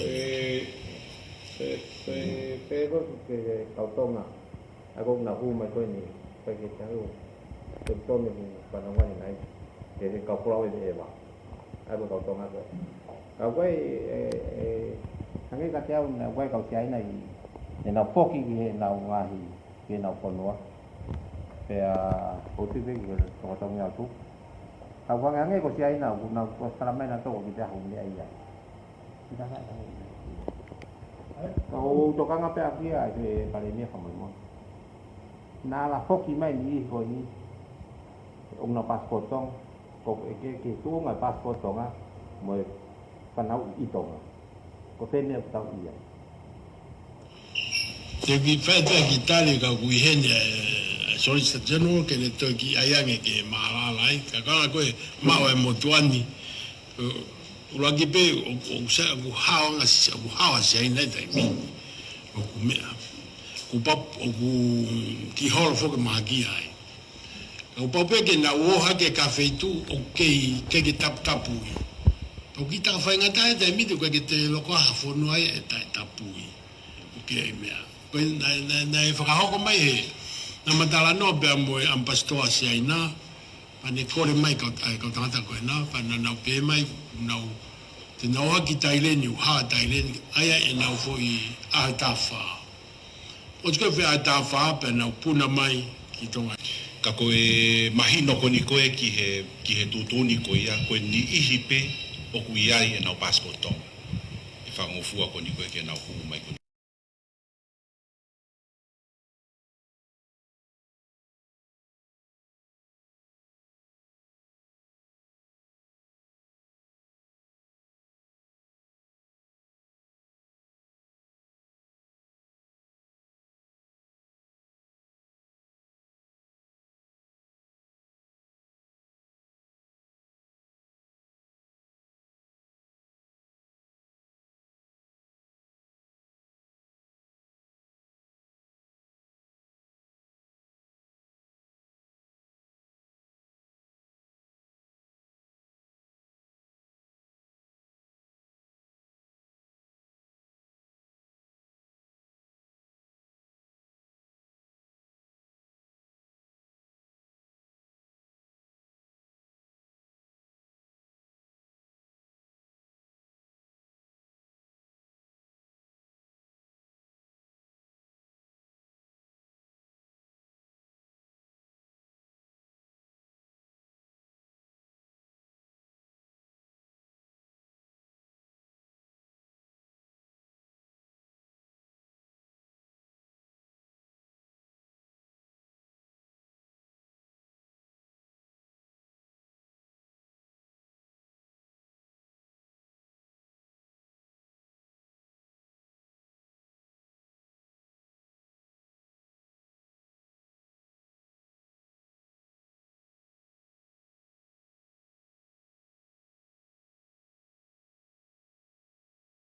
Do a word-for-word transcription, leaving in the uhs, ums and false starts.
Pe, pe, pe, pe ko ke kau Tonga. ʻA ia ko ʻenau hū mai ko eni, ʻikai ke tau, ke tonu ki panonga ni nai. Ke, ke kau pulau e ʻeva. ʻA ia ko kau Tonga ko ē. Ka ko e, e, e, hangē kiate au naʻe ʻi ai e kau Siaina ʻi, ʻenau foki ki heʻenau ngaahi, ki heʻenau fonua. Pea, ʻoku ou tui pē ki he tongotongi atu. Ka ko e hangē ko Siaina, ʻoku nau, ʻoku tala mai naʻa toko ki te ahu meʻa ia. Ka ʻoku ou tokanga pē au ki ai, ʻe Palēmia, fakamolemole. Naʻa ala foki mai ni ko eni, ʻoku nau passport Tonga, ko e ke, ke tuʻunga passport Tonga, mo e fānau ʻi Tonga. Ko e fēfē meʻa ʻoku tau ʻi ai? Te u kiʻi fai pē ha kiʻi tali ka ʻoku ʻi heni, ē, Solicitor General, ke ne toe kiʻi ʻai ange ke mālala ai, ka ko e hangē ko e maʻu e motuʻa ni, ʻuluaki pē, ʻo, ʻo sa, ʻoku hao ʻa, ʻoku hao ʻa Siaina he taimi ni. ʻOku meʻa. ʻOku pau, ʻoku kiʻi holo foki mahaki ai. ʻOku pau pē ke nau ō hake ki ha feituʻu ʻoku kei, kei ke taputapuʻi. ʻOku kiʻi takafaingataʻa he taimi ni, ʻoku ʻikai ke toe loko ha fonua ia ʻe taʻetapui. ʻOku ʻi ai e meʻa. Ko e naʻe, naʻe, naʻe fakahoko mai ē, naʻa ma talanoa pea mo e ʻAmipasitoa Siaina, pea ne kole mai kau, ʻa e kau tangata ko ena, pea naʻa nau pehē mai, nau, te nau ō hake ki Taileni, ʻo hao ʻa Taileni, ʻa ia ʻenau foʻi ʻaho ʻe taha fā. ʻOsi ko e foʻi ʻaho ʻe taha fā, pea nau puna mai ki Tonga. Ka ko e mahino ko eni ko ē ki he, ki he tuʻutuʻuni ko ia, ko e niʻihi pē ʻoku ʻi ai ʻenau passport Tonga. ʻE fakangofua ko eni ko ē ke nau hū mai ko eni.